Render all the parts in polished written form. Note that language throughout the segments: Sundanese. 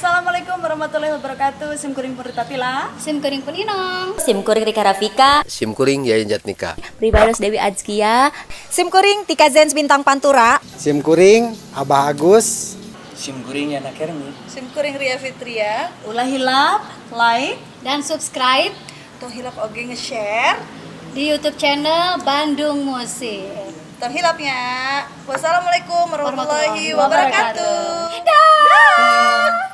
Assalamualaikum warahmatullahi wabarakatuh. Sim kuring pun Tatila. Sim kuring pun Inong. Sim kuring Rika Rafika. Sim kuring Yayan Jatnika. Pribados Dewi Adzkia. Sim kuring Tika Zens Bintang Pantura. Sim kuring Abah Agus. Sim kuring Yana Kermi. Sim kuring Ria Fitria. Ulah hilap, like, dan subscribe. Tong hilap oge nge-share di YouTube channel Bandung Musik. Tong hilapnya. Wassalamualaikum warahmatullahi wabarakatuh. Dah.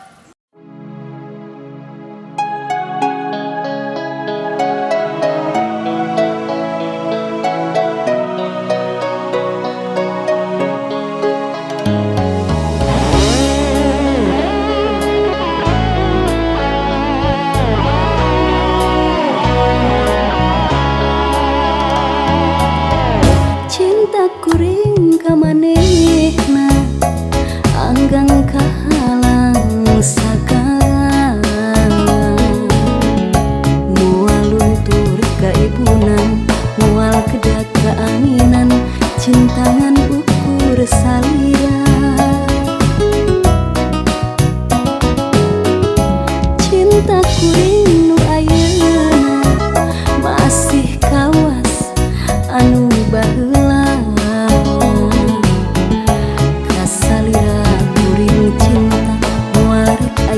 Cinta kuring ka manehna anggang kahalang sagala, moal luntur kaibunan, moal kedak kaanginan, cinta ngan ukur salira. Cinta kuring nu ayeuna masih kawas anu baheula, kasalira kuring cinta moal rek.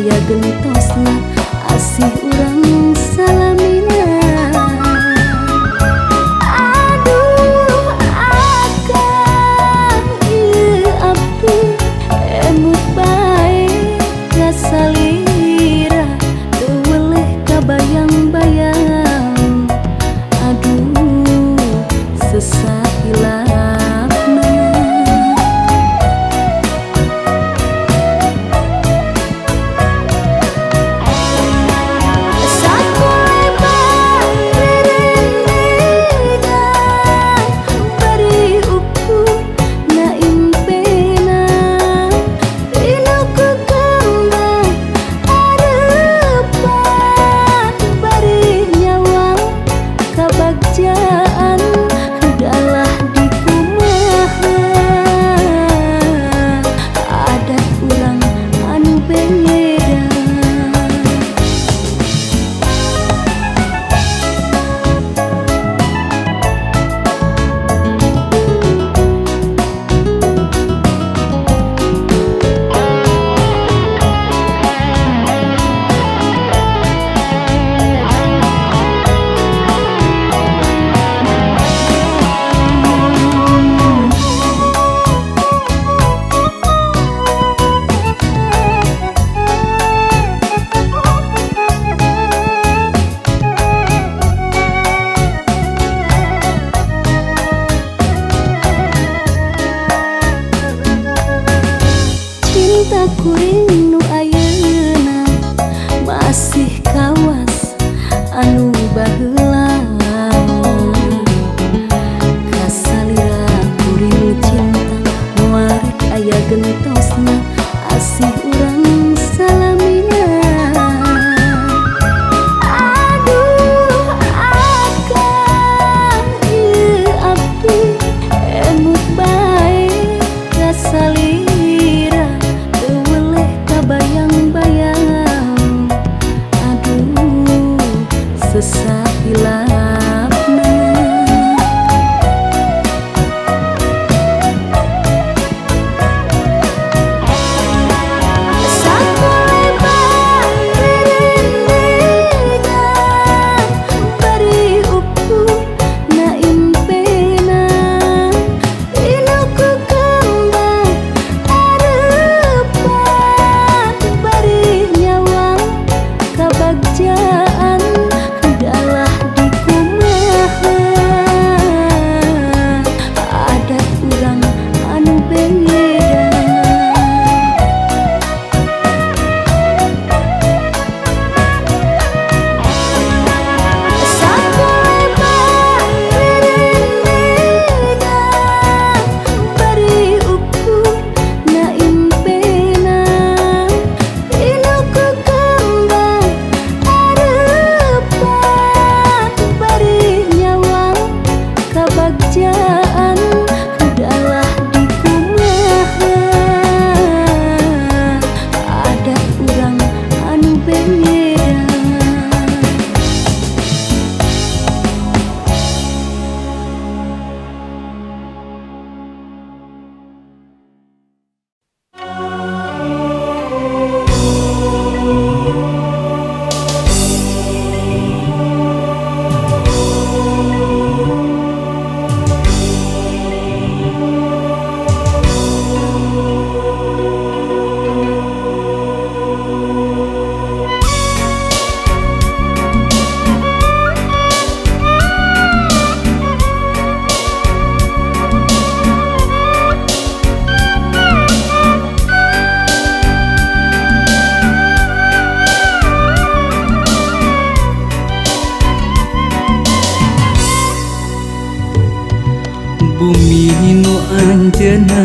anjeunna,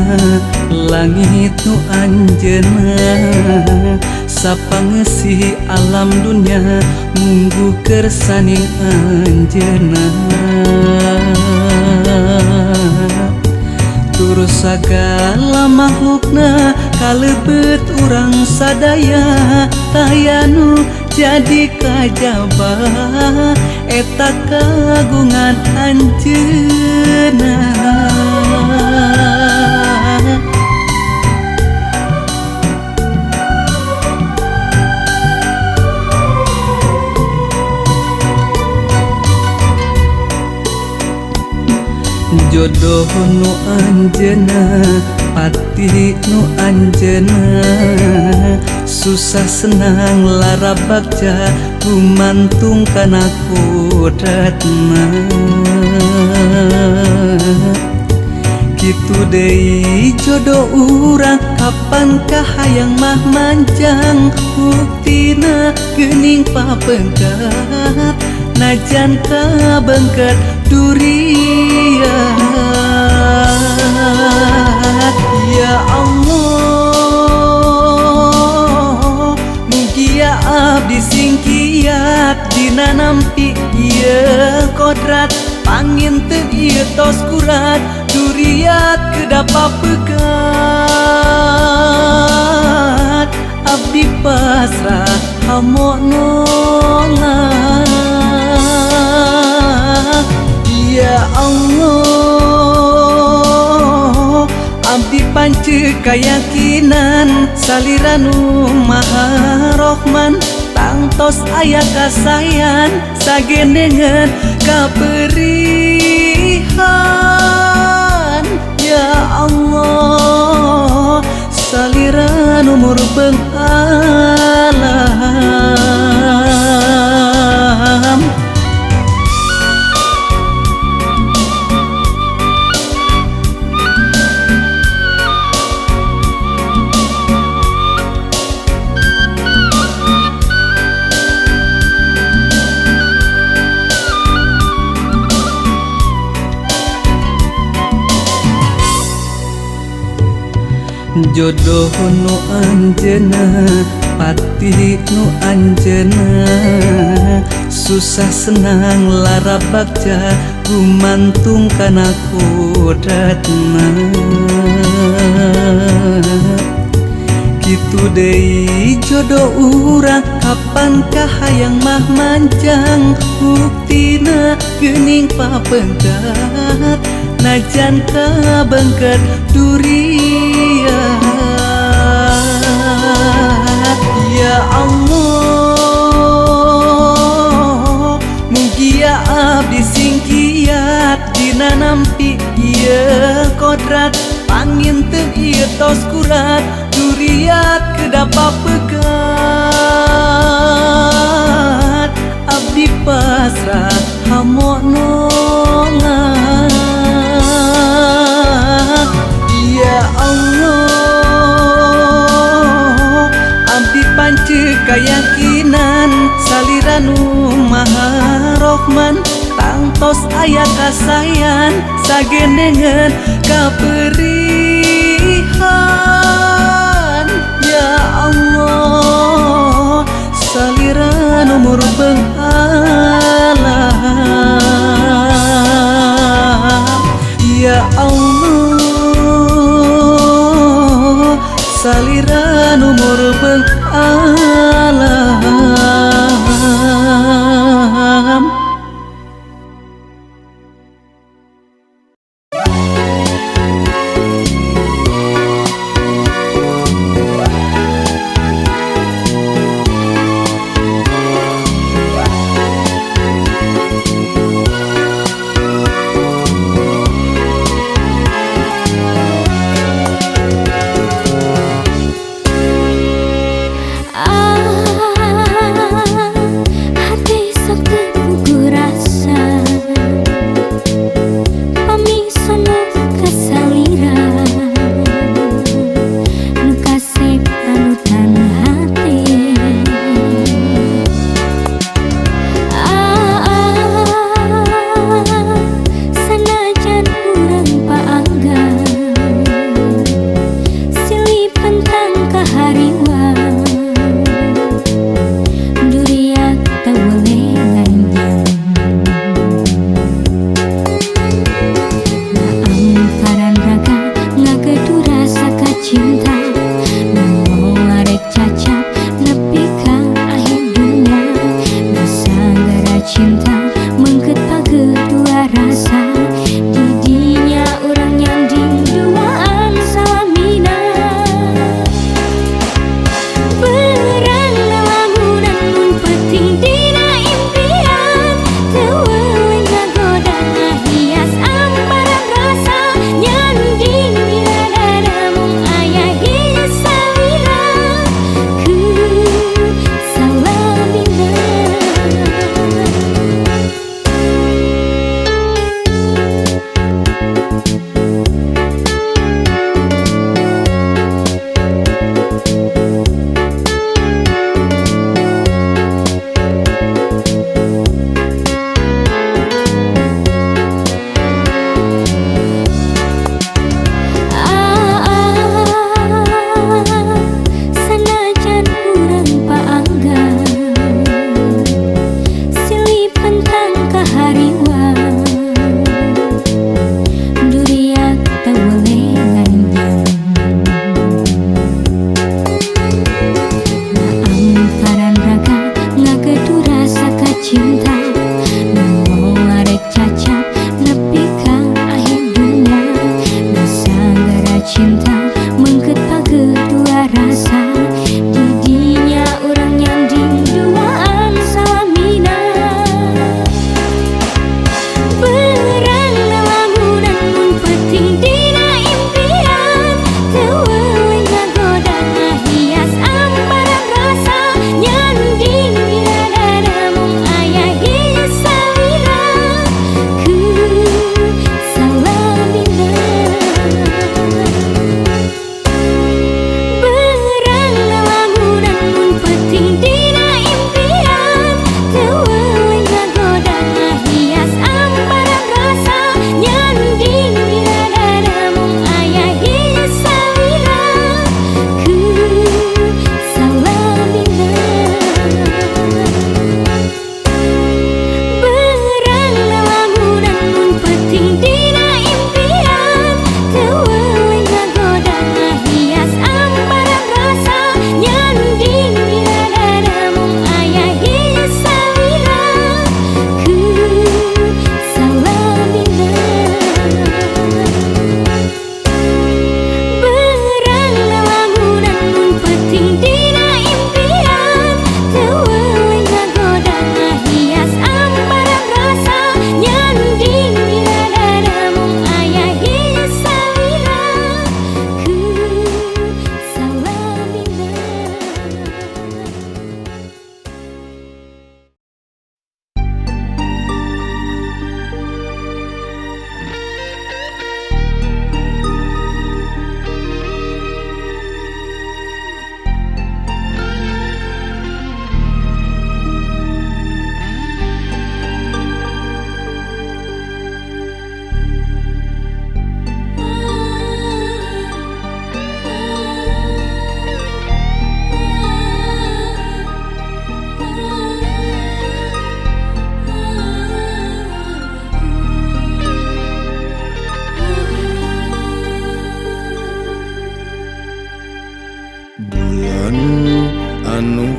langit nu anjeunna, sapangeusi alam dunya munggu kersaning anjeunna. Tur sagala makhlukna kalebet urang sadaya, taya nu jadi kajaba eta kagungan anjeunna. Jodoh nu anjeunna, pati nu anjeunna, susah senang lara bagja gumantung kana kodratna. Kitu deui jodoh urang kapan kahayang mah manjang, buktina geuning papengkat najan kabengket duriat. Ya Allah, mugia abdi singkiat dina nampi ieu kodrat, panginten ieu tos kurat duriat kedapa pekat. Abdi pasrah hamo nolak. Ya Allah, abdi panceu kayakinan salira nu Maha Rohman, tangtos aya kasayan sagendengan kaperihan. Ya Allah, salira nu murbeng alam. Jodoh nu anjeunna, pati nu anjeunna, susah senang lara bagja gumantung kana kodratna. Kitu deui jodoh urang kapan kahayang mah manjang, buktina geuning papengkat najan kabengket duriat. Ya Allah, mugia abdi singkiat dina nampi ieu kodrat, panginten ieu tos kurat duriat kedapa pekat. Abdi pasrah hamo nolak. Ya Allah, abdi panceu kayakinan salira nu Maha Rohman, tangtos aya kasayan sagendengan kaperihan. Ya Allah, salira nu murbeng alam. Ya Allah, salira nu murbeng alam.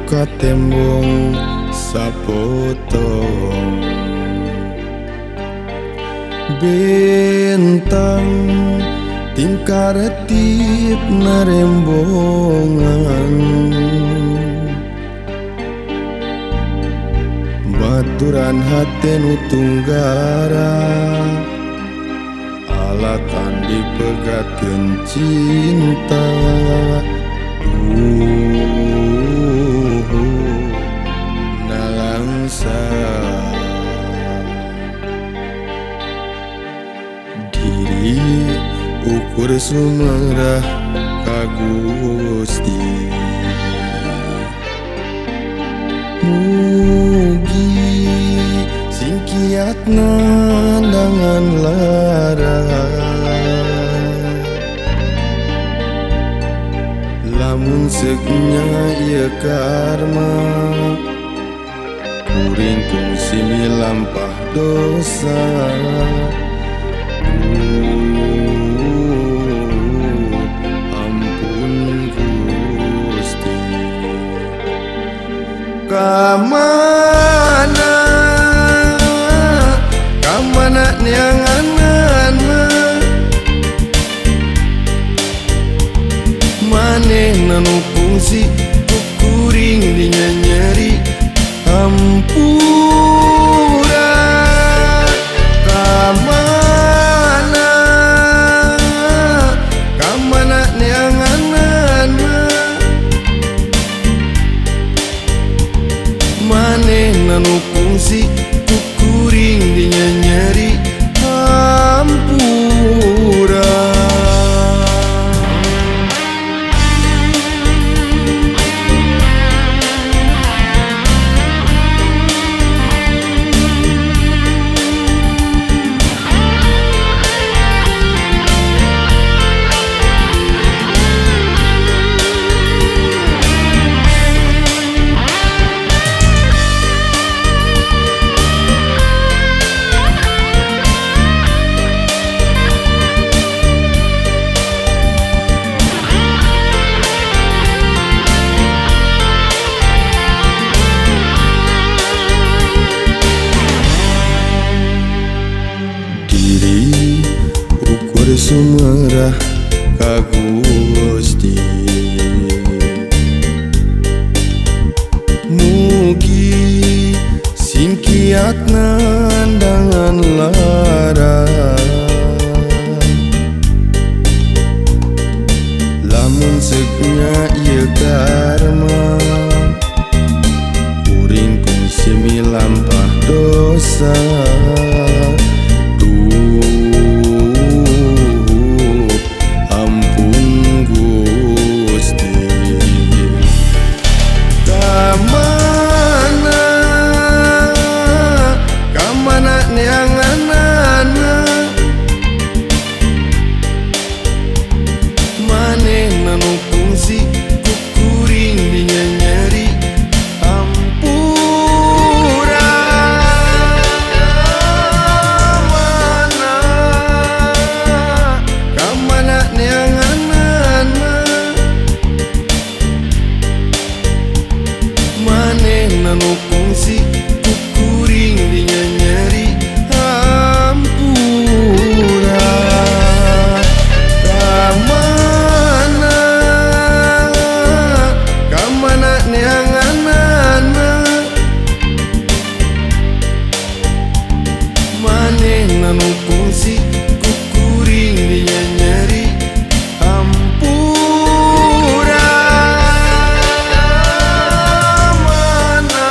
Katembong sapotong bentang tingkah retip narembongan baturan hate nu tunggara alatan dipegatkeun cinta. Nalangsa diri ukur sumerah ka Gusti mugi singkiat nandangan lara lamun seuknya ieu karma kuring kungsi milampah dosa. Ampun Gusti. Kamana kamana neanganana manehna nu kungsi ku kuring dinyanyeri hampura. Kamana kamana neanganana manehna nu kungsi ku kuring dinyanyeri hampura. Diri ukur sumerah ka Gusti mugi singkiat nandangan lara lamun seuknya ieu karma kuring kungsi milampah dosa. Ampun Gusti. Kamana kamana neanganana manehna nu kungsi ku kuring dinyanyeri hampura. Kamana kamana neanganana manehna nu kungsi ku kuring dinyanyeri hampura. Kamana kamana neanganana manehna nu kungsi ku kuring dinyanyeri hampura. Kamana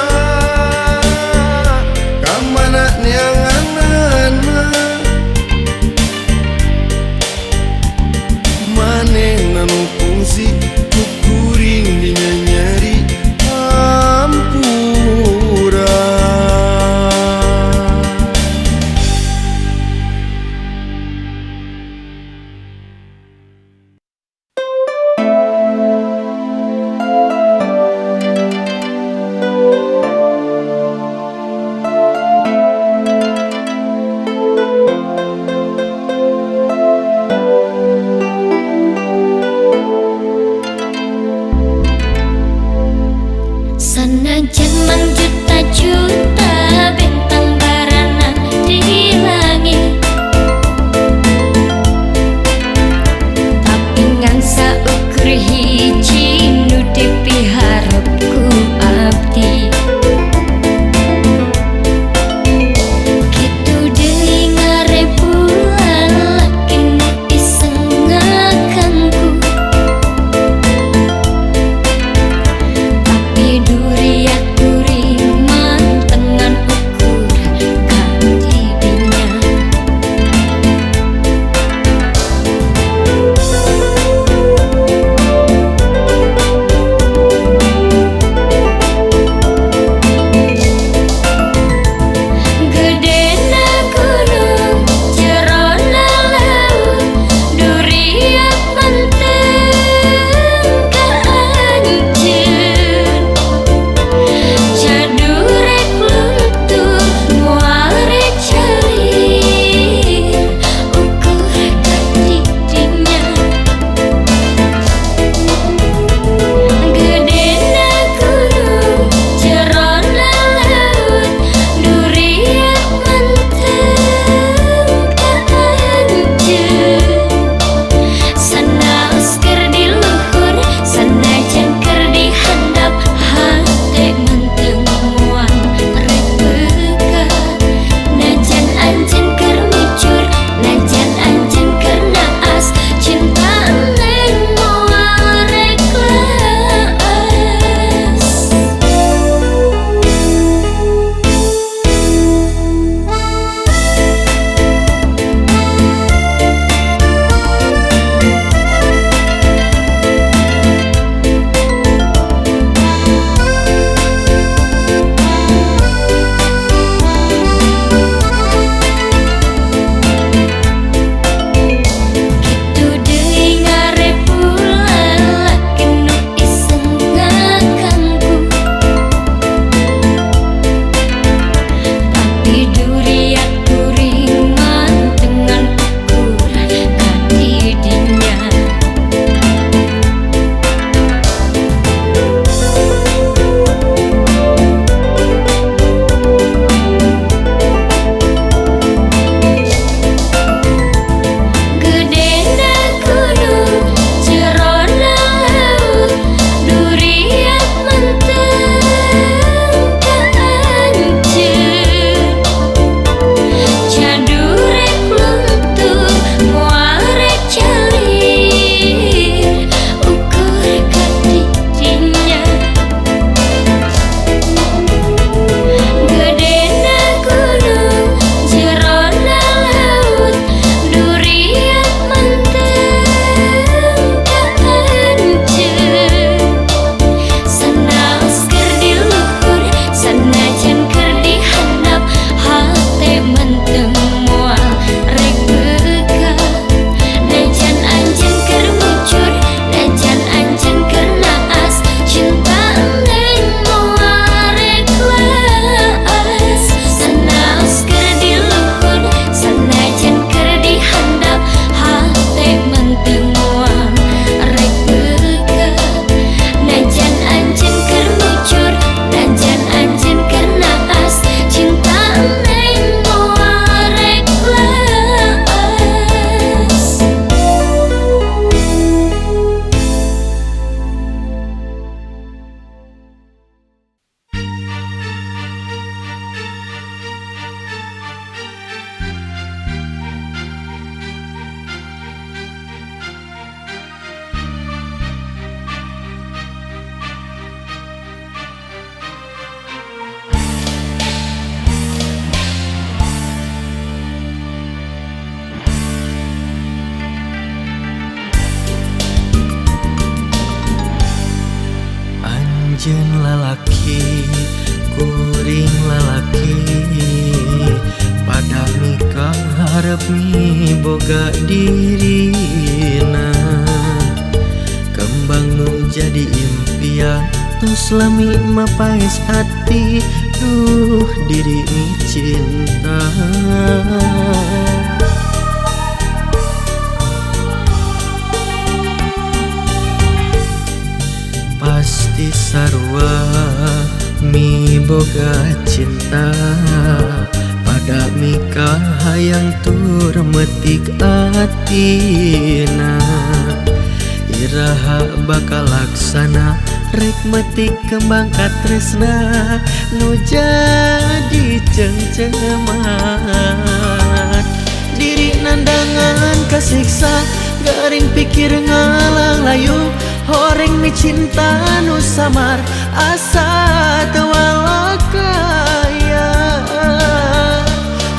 Sanajan mangjuta-juta bintang barana di langit, tapi ngan saukur hiji nu dipiharep ku abdi. Kitu deui ngarebulan laki nu iseng ngaganggu, tapi duriat kuring mantengan ukur ka didinya. Gedena gunung, jerona laut, duriat menteng ka anjeun. Jadurek luntur, moal rek calir, ukur ka didinya. Gedena gunung, jerona laut, duriat menteng ka anjeun. Sanaos keur di luhur, sanajan keur di handap, hate menteng moal rek pegat. Najan anjeun keur mujur, najan anjeun keur naas, cinta neng moal rek leas. Kitu deui ngarebulan laki nu iseng ngaganggu, tapi duriat kuring mantengan ukur ka didinya. Gedena gunung, jerona laut, duriat menteng ka anjeun. Jadurek luntur, moal rek calir, ukur ka didinya. Gedena gunung, jerona laut, duriat menteng ka anjeun. Sanaos keur di luhur, sanajan keur di handap, hate menteng moal rek pegat. Najan anjeun keur mujur, najan anjeun keur naas, cinta neng moal rek leas. Sanaos keur di luhur, sanajan keur di handap, hate menteng moal rek pegat. Najan anjeun keur mujur, najan anjeun keur naas, cinta neng moal rek leas. Anjeun lalaki, kuring lalaki, pada mikarep miboga dirina. Kembang nu jadi impian, tos lami mapaes hati, duh diri mi cinta. Pasti sarua. boga cinta pada mika hayang tur metik atina. Iraha bakal laksana rek metik kembang katresna nu jadi cengceman. Diri nandangan kasiksa garing pikir ngalang layu horeng mi cinta nu samar asa teu walakaya.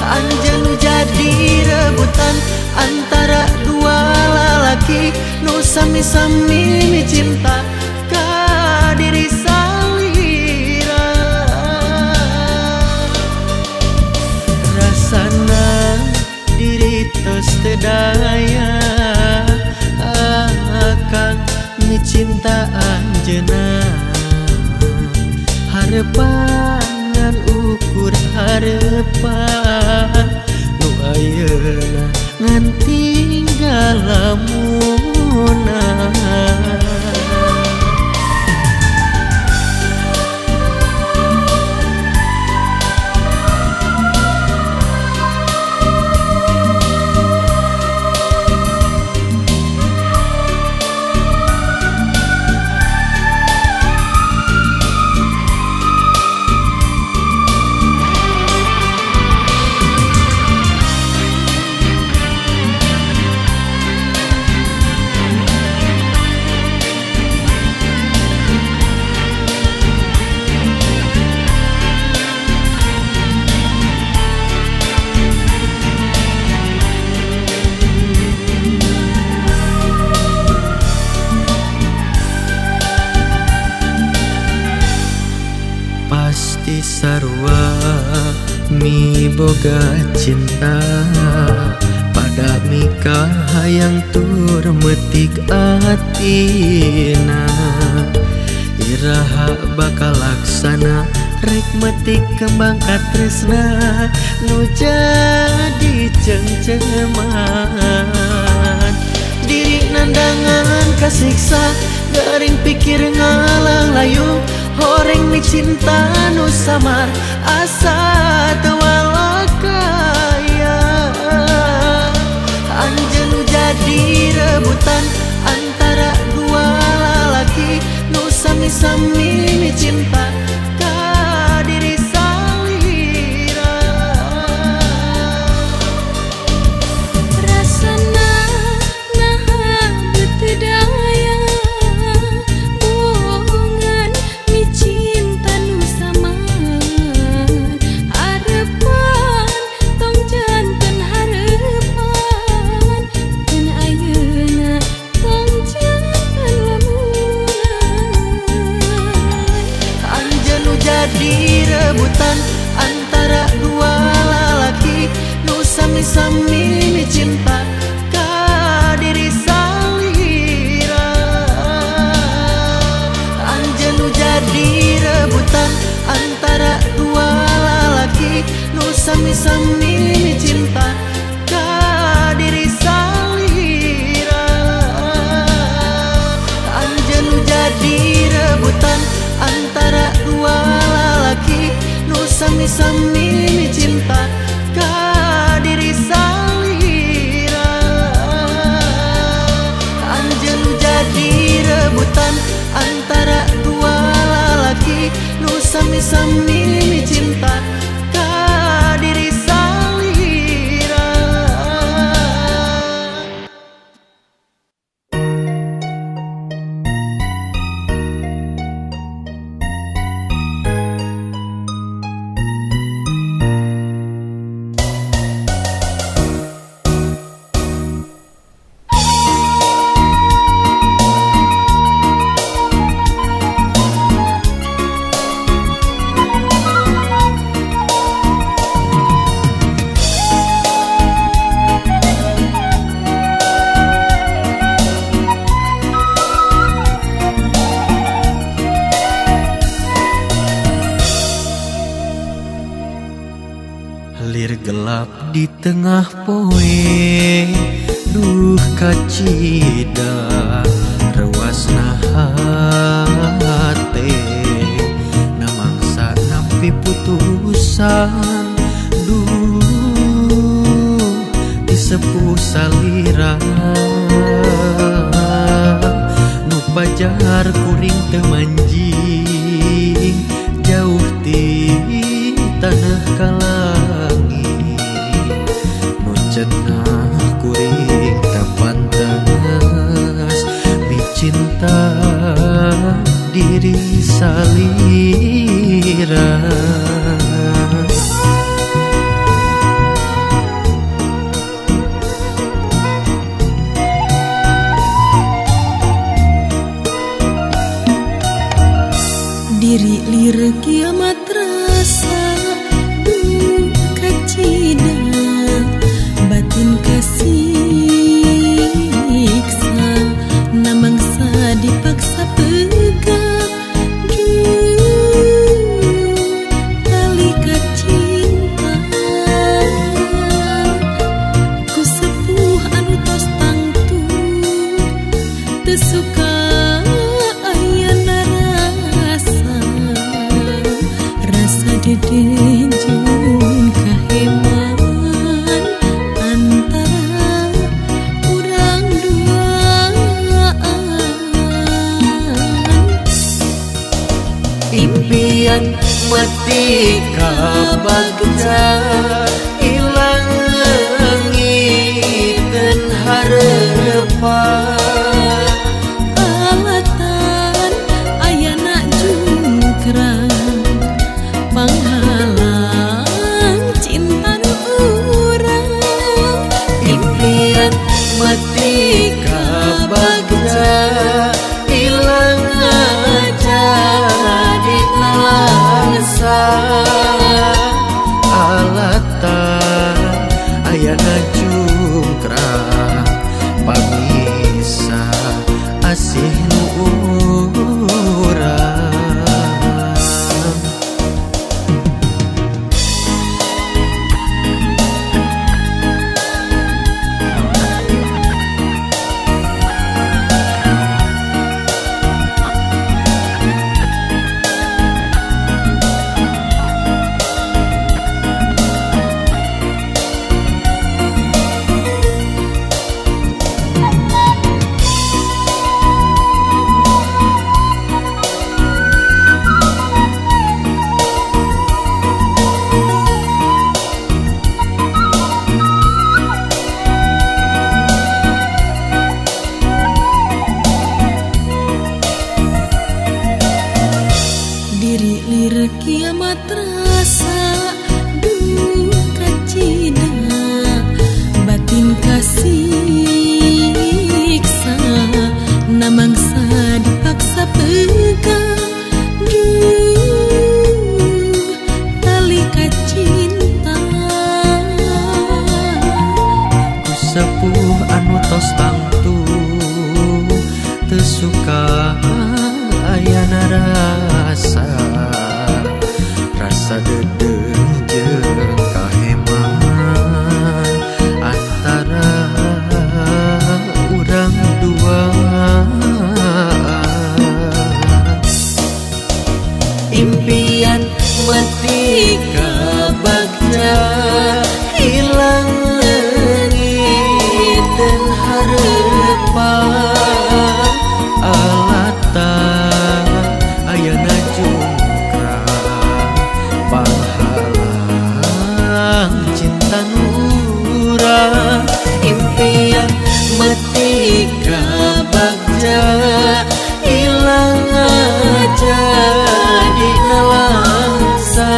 Anjeun nu jadi rebutan antara dua lalaki nu sami-sami mi cinta ka diri salira. Rasana diri tos teu daya akang mi cinta anjeunna. Harepan ngan ukur harepan nu ayeuna ngan tinggal lamunna. Pasti sarua mi boga cinta pada mika hayang tur metik atina. Iraha bakal laksana rek metik kembang katresna nu jadi cengceman. Diri nandangan kasiksa garing pikir ngalang layu horeng mi cinta nu samar asa teu walakaya. Anjeun nu jadi rebutan antara dua lalaki nu sami-sami mi cinta ka diri salira. Rasana naha teu daya bohongan mi cinta nu samar. Harepan tong janten harepan dan ayeuna tong janten lamunan. Anjeun nu jadi rebutan antara dua lalaki nu sami-sami mi cinta ka diri salira. Anjeun nu jadi rebutan antara dua lalaki nu sami-sami mi cinta ka diri salira. Anjeun nu jadi rebutan antara dua lalaki nu sami-sami mi cinta ka diri salira. Anjeun nu jadi rebutan antara dua lalaki nu sami-sami mi cinta ka diri salira. Lir gelap di tengah poe duh kacida rewasna hate namangsa nampi pisan. Duh ti sepuh salira nu pajar kuring teu manjing jauh ti tanah ka langit nu cenah kuring teu pantes micinta diri salira. Diri lir kiamat rasa duka cida batin kasiksa namangsa dipaksa pegang duh tali kacinta ku sepuh anu tos tangtu teu suka aya narasa rasa dede jeung kaheman antara urang duaan. Impian mati kabagja ilang leungiteun harepan. Alatan ayana jungkrang panghalang cinta nu urang. Impian mati kabagja ilang jadi nalangsa alatan ayana jungkrang pamisa asih nu urang. Diri lir kiamat rasa duka cida batin kasiksa namangsa dipaksa pegang duh tali kacinta ku sepuh anu tos tangtu teu suka aya narasa rasa dedeh jeung kaheman antara urang dua. Impian mati kabagja ilang leungiteun harepan alatan ayana jungkrang panghalang cinta nu urang. Impian mati kabagja ilang jadi nalangsa.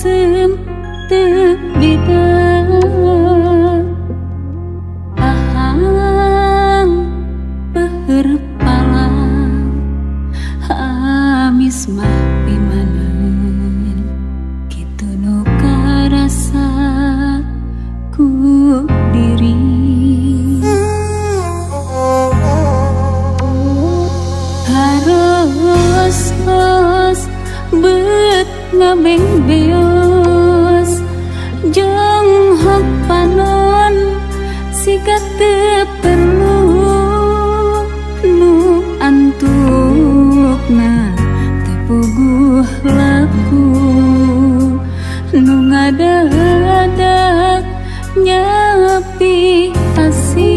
asem teu beda ahang peuheur palang amis mah pimaneun kitu nu karasa ku diri. Haros bet ngabeng beos jonghok panon siga teu perlu nu antukna teu puguh laku nu ngadadak nyapi asih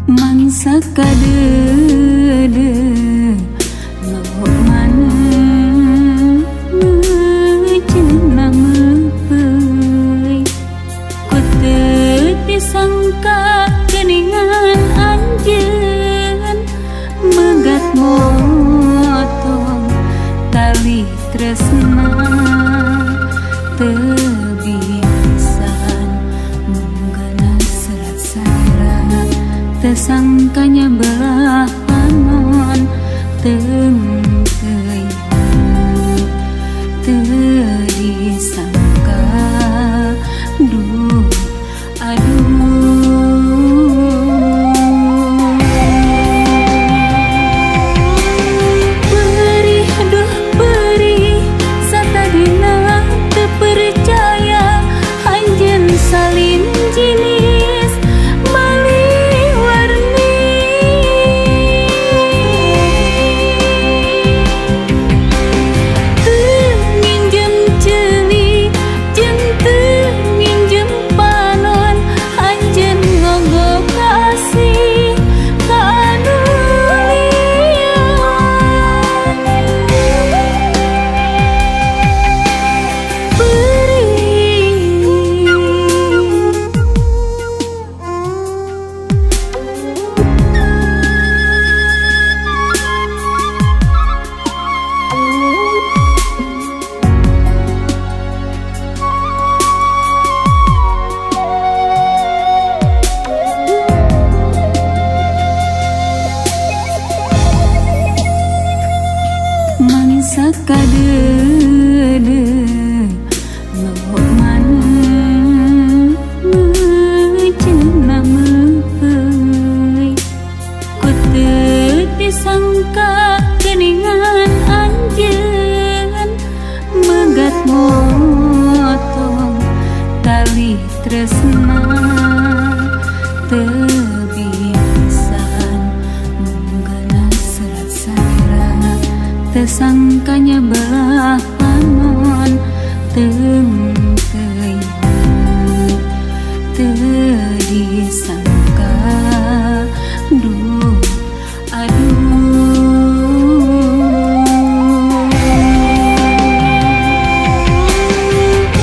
mangsa kadeudeuh loh mana cenah meupeui ku teu disangka geuningan anjeun megat motong tali tresna teu pisan munggana serat salira tersangkanya belah panon tengkeuy teu disangka duh aduh. Perih duh perih satadina teu percaya anjeun salin jinis maliwarni teu nginjem ceuli jeung teu nginjem panon anjeun ngogok kasih ka anu lian. Perih mangsa kadeudeuh loh mana cenah meupeui ku teu disangka geuningan anjeun megat motong tali tresna teu pisan munggana serat salira tersangkanya belah panon tengkeuy teu disangka duh aduh.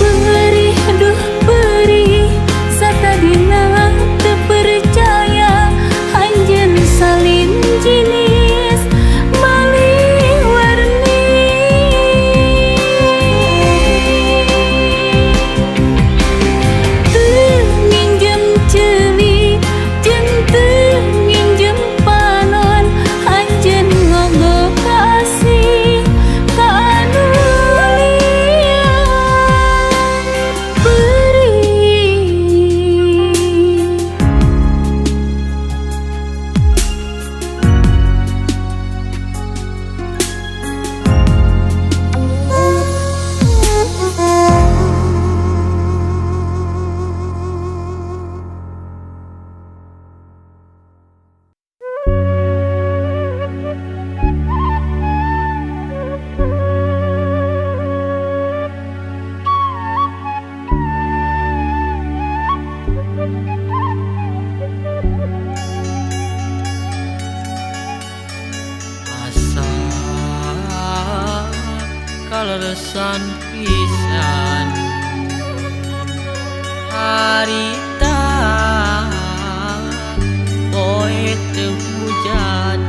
Perih duh perih satadina teu percaya anjeun salin jinis maliwarni teu nginjem ceuli jeung teu nginjem panon anjeun ngogok kasih ka anu lian. Perih Asa kaleresan pisan harita poe teu hujan.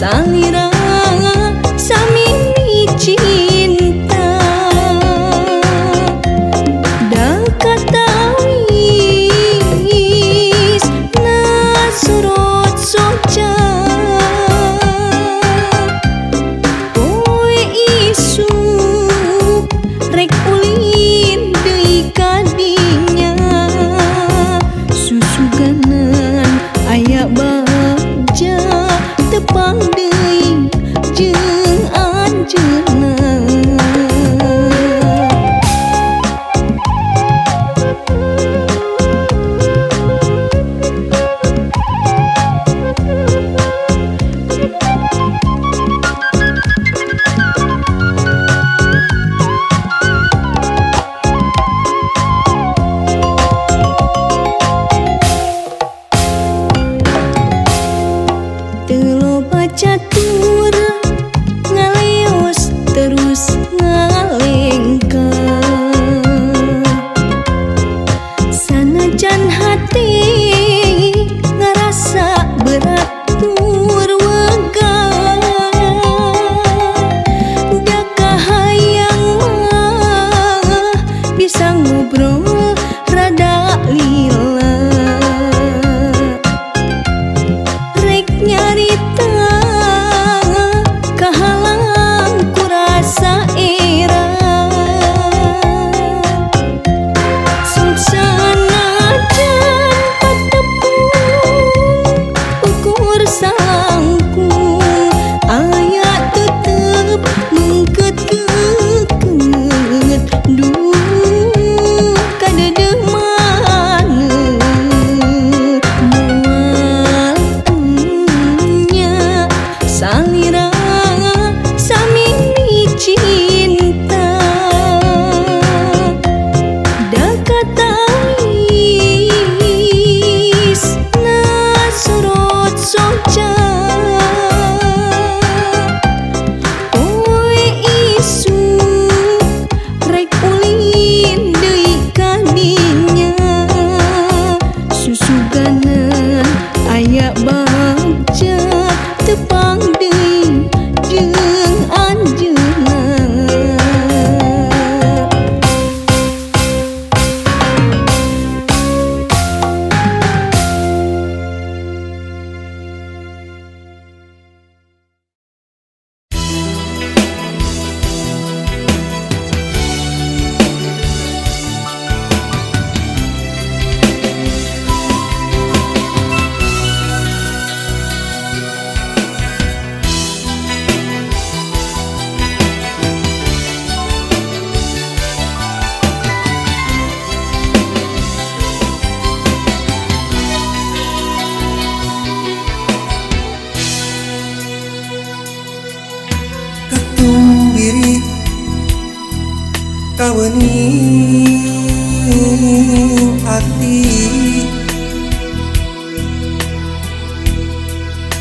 Salira sami cinta da katawis na surot soca poe isuk rek ulin deui ka dinya susuganan aya bagja tepang deui jeung anjeunna. Teu loba catur ngaleos terus ngalengkah sanajan hati ngarasa berat tur wegah da kahayang mah bisa ngobrol rada lila rek nyarita kahalang ku rasa era sanajan patepung ukur salangkung aya tetep mengket keukeut duh kadeudeumana moal nya salira sami cinta da katawis na surot soca poe isuk rek ulin deui ka dinya susuganan aya bagja tepang deui jeung anjeunna. Katumbiri kawening ati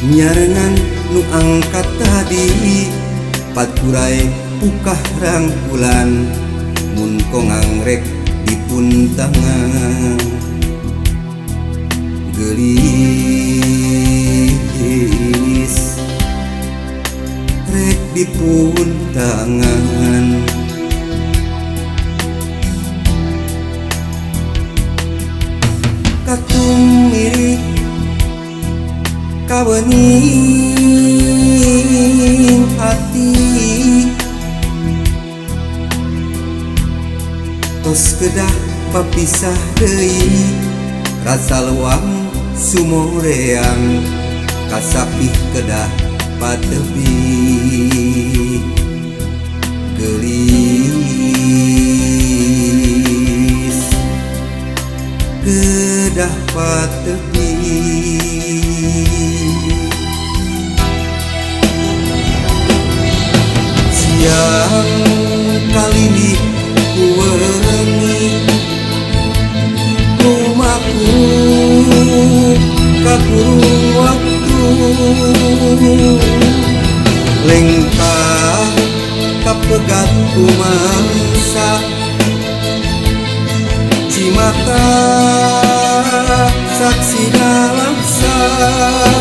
nyarengan nu angkat tadi paturai pukah rangkulan mun kongangrek dipuntangan geulis rek dipuntangan. Katumiri kawening ati tos kedah papisah deui rasa luang sumoreang kasapih kedah patepi geulis kedah patepi. Siang kalindih ku weungi lumaku kakurung waktu lengkah kapegat ku mangsa cimata saksi dalam sah.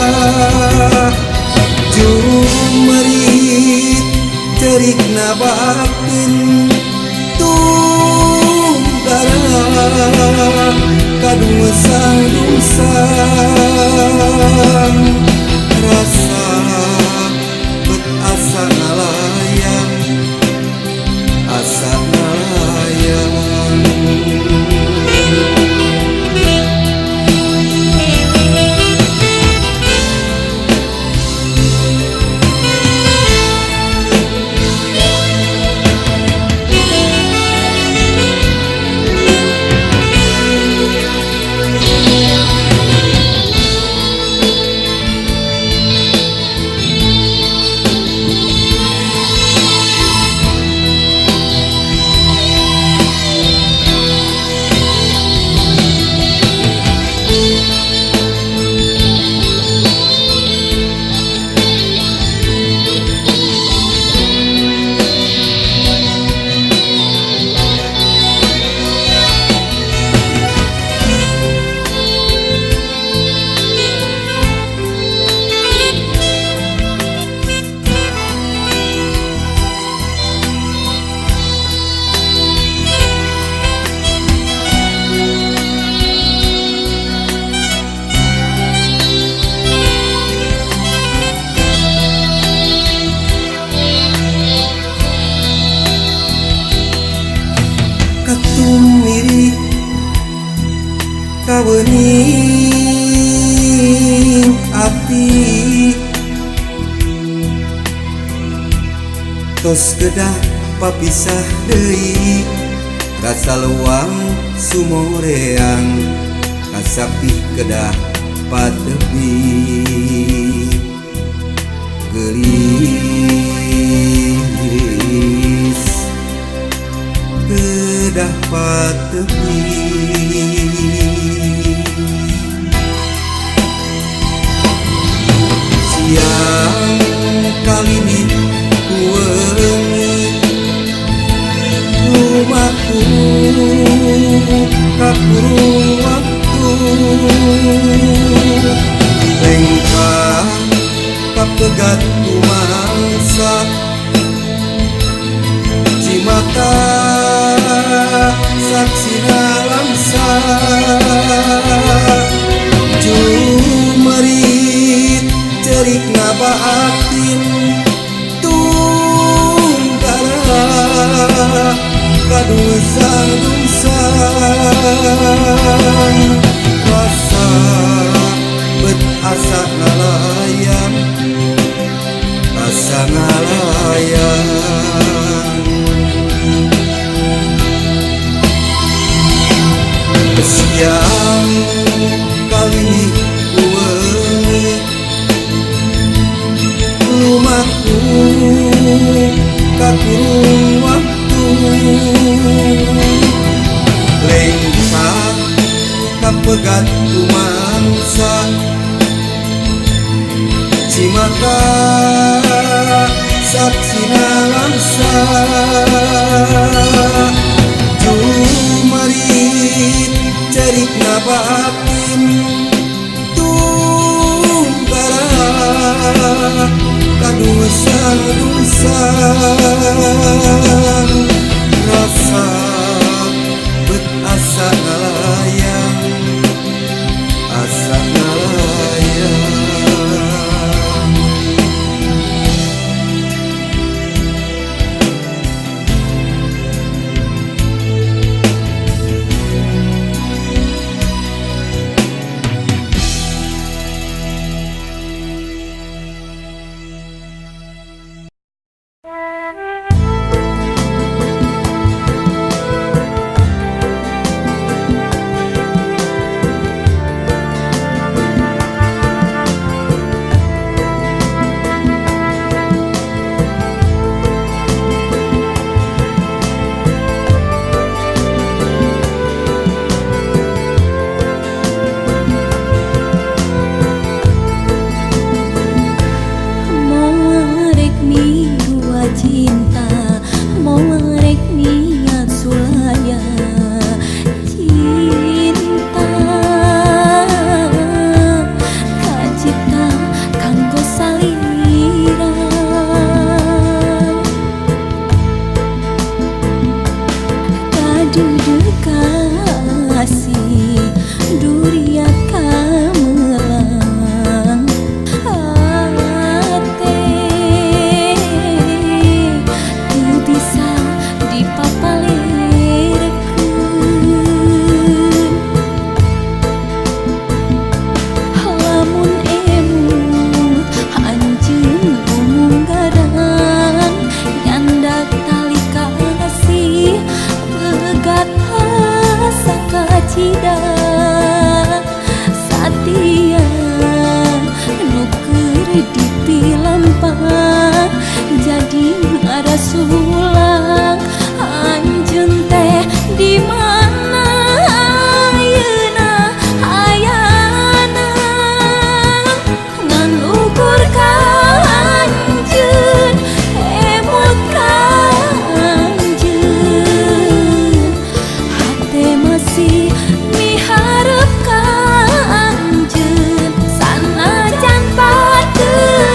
Kawening ati tos kedah papisah deui rasa luang sumoreang kasapih kedah patepi geulis kedah patepi. Siang kali ini kuwengi lumaku kakurung waktu lengkah kapegat kumangsa cimata saksina langsa jumerit cerik ngabatin tunggara kadungsa-dungsa rasa bet asa ngalayang asa ngalayang. Siang kali ini kuwengi lumaku kakurung waktu lengkah kapegat kumangsa cimata saksina langsa jumerit cerik ngabatin tunggara kadungsa-dungsa rasa bet asa ngalayang asa ngalayang. Miharep ka anjeun sanajan pateu.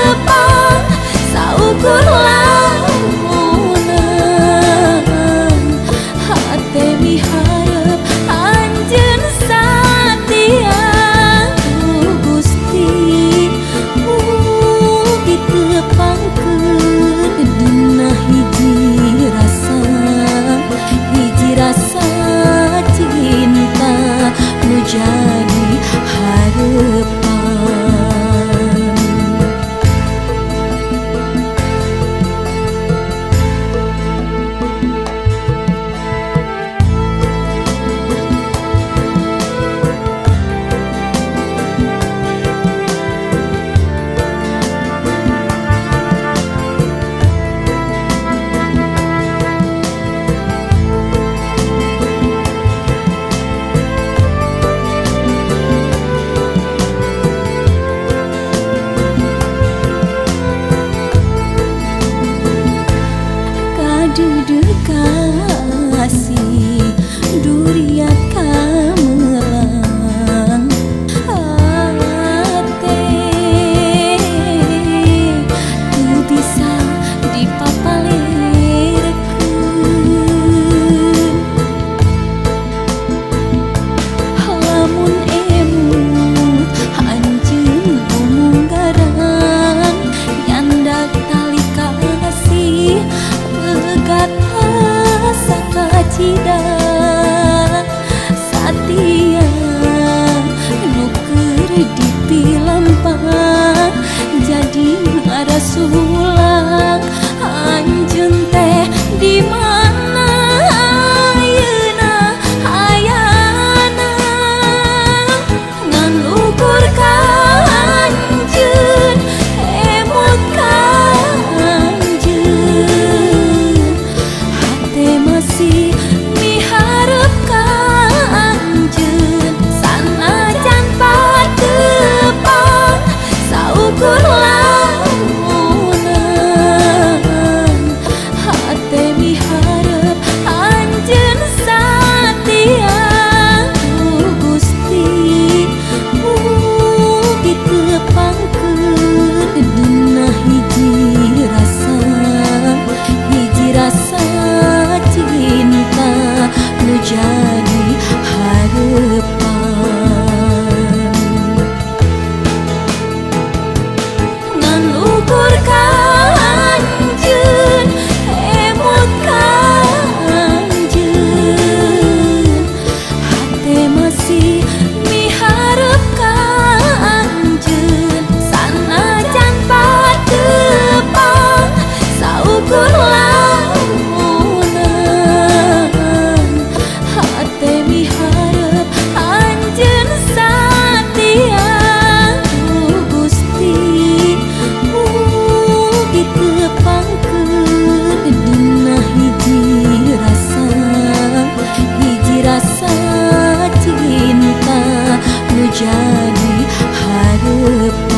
Saukur lamunan hate miharep anjeun satia. Gusti mugi tepangkeun dina hiji rasa cinta nu jadi harepan. Ngan ukur ka anjeun, emut ka anjeun, hate masih miharep ka anjeun. Sanajan patepang saukur lamunan hate miharep anjeun satia. Gusti mugi tepangkeun dina hiji rasa cinta nu jadi harepan.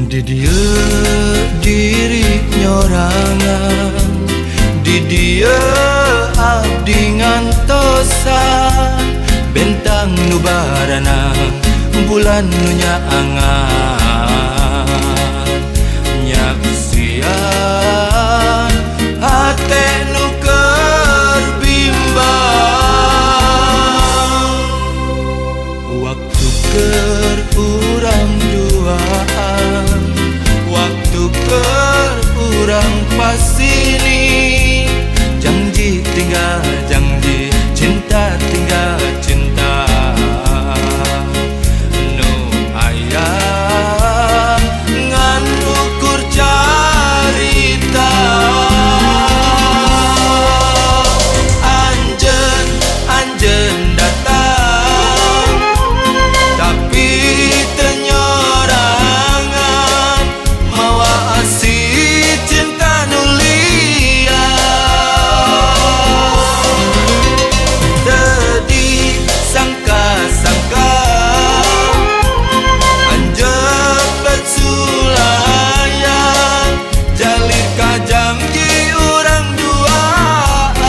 Di dieu diri nyorangan, di dieu abdi ngantosan, bentang nu baranang bulan nu nyaangan. Nyaksian hate nu keur bimbang, waktu keur urang duaan, waktu keur urang pasini. Janji tinggal janji, cinta tinggal cinta, nu aya ngan ukur carita. Anjeun anjeun datang tapi teu nyorangan, mawa asih cinta nu liar. Teu disangka-sangka anjeun betsulayang, jalir ka janji urang duaan.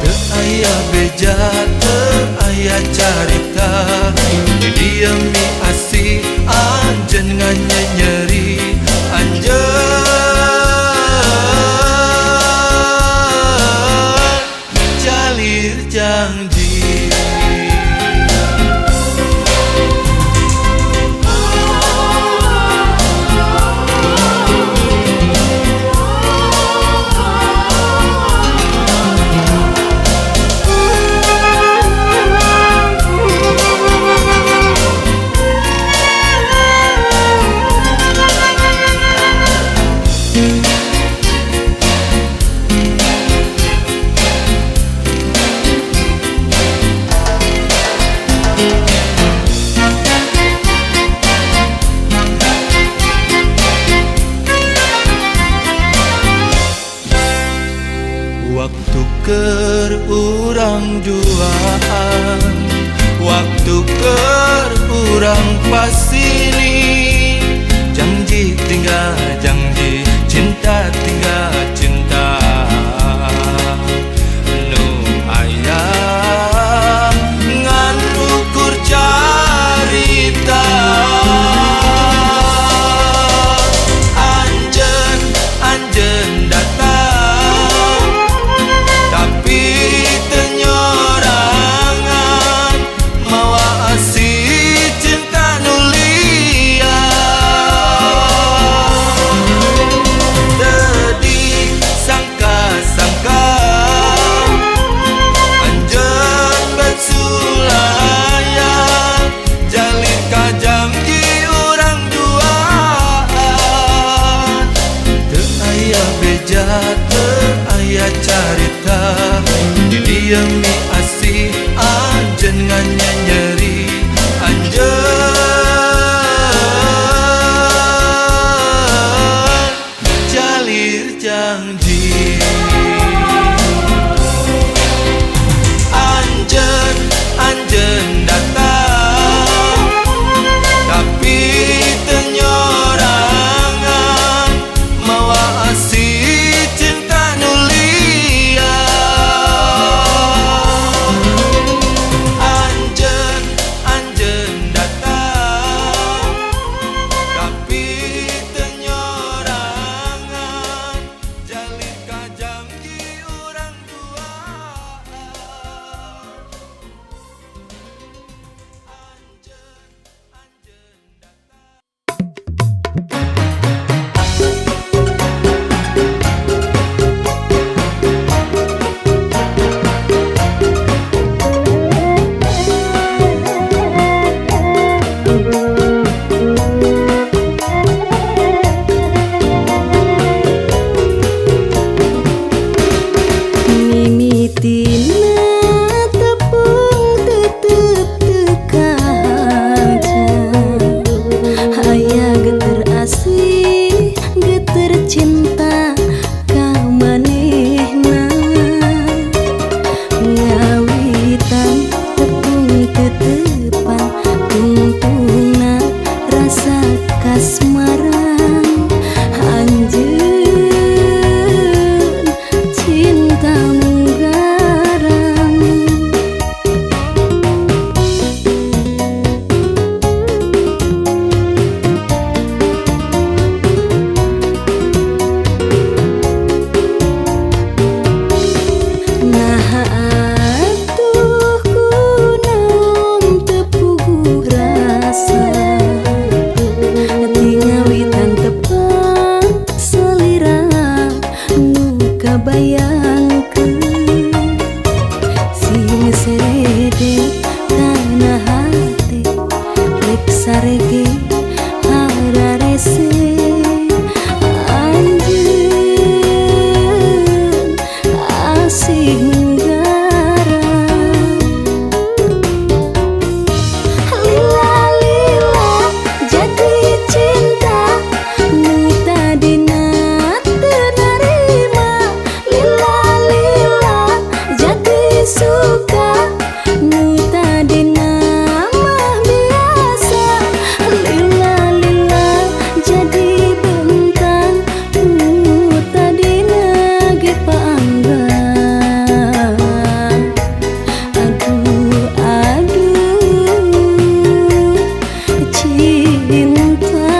Teu aya beja, teu aya carita, di dieu mi asih anjeun nganyenyeri. Anjeun jalir janji. keur urang pasini. Janji tinggal janji, cinta tinggal cinta. Nu aya ngan ukur carita. Anjeun, anjeun datang, tapi teu nyorangan, mawa asih cinta nu liar. Teu disangka-sangka anjeun bet sulayan, jalin ka janji urang duaan. Teu aya beja, teu aya carita, di dieu mi asih anjeun nganyanyeri. Anjeun jalir janji. Anjeun, anjeun datang, tapi teu nyorangan, mawa asih cinta nu liar. Anjeun, anjeun datang, tapi teu nyorangan, jalin ka janji urang duaan. Anjeun, anjeun datang. Mimitina tepung tetep teu kahaja, aya geter asih geter cinta ka manehna. Ngawitan tepung tetepan tungtungna rasa kasmaran. Anjeun cinta munggaran. Nah atuh kunaon teu puguh rasa, tingawitan tepang salira nu kabayangkeun. Sing serede kana hate rek sarege hararese. Anjeun asih munggaran. Lila-lila jadi cinta nu tadina teu narima. Lila-lila jadi suka nu tadina mah biasa. Lila-lila jadi bentang nu tadina ge paanggang. Aduh aduh cinta.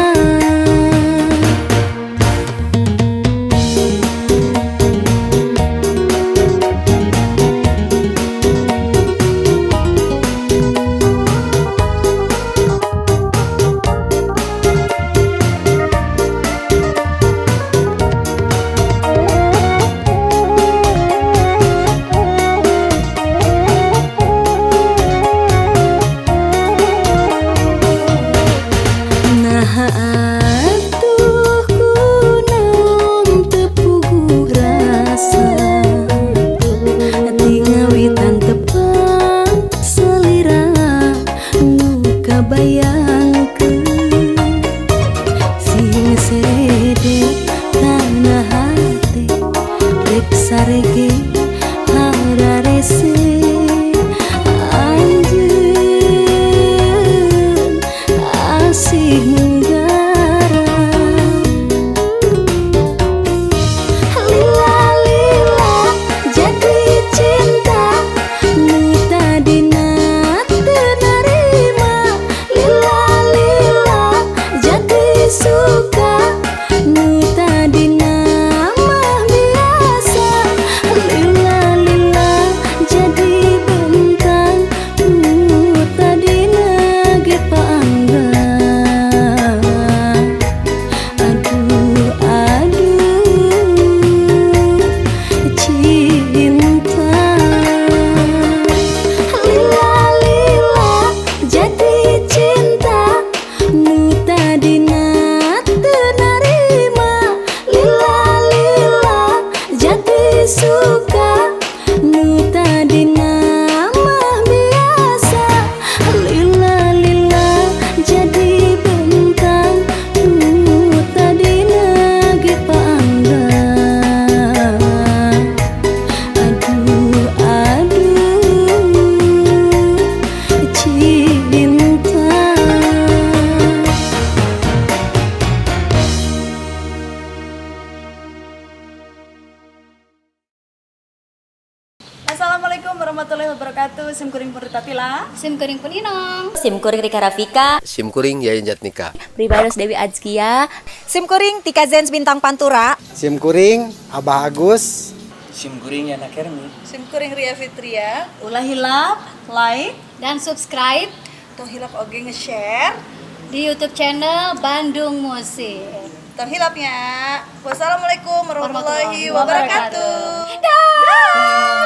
Nah atuh kunaon teu puguh rasa, tingawitan tepang salira nu kabayangkeun. Sing serede kana hate rek sarege hararese. Anjeun Cinta nu tadina teu narima, lila lila jadi suka, nu tadina mah biasa, lila lila jadi bentang, nu tadina ge paanggang. Aduh aduh cinta. Assalamualaikum warahmatullahi wabarakatuh. Sim kuring pun Tatila. Sim kuring pun Inong. Sim kuring Rika Rafika. Sim kuring Yayan Jatnika. Pribados Dewi Adzkia. Sim kuring Tika Zens Bintang Pantura. Sim kuring Abah Agus. Sim kuring Yana Kermi. Sim kuring Ria Fitria. Ulah hilap, like, dan subscribe. Tong hilap oge nge-share di YouTube channel Bandung Musik. Tong hilapnya. Wassalamualaikum warahmatullahi wabarakatuh. Dah.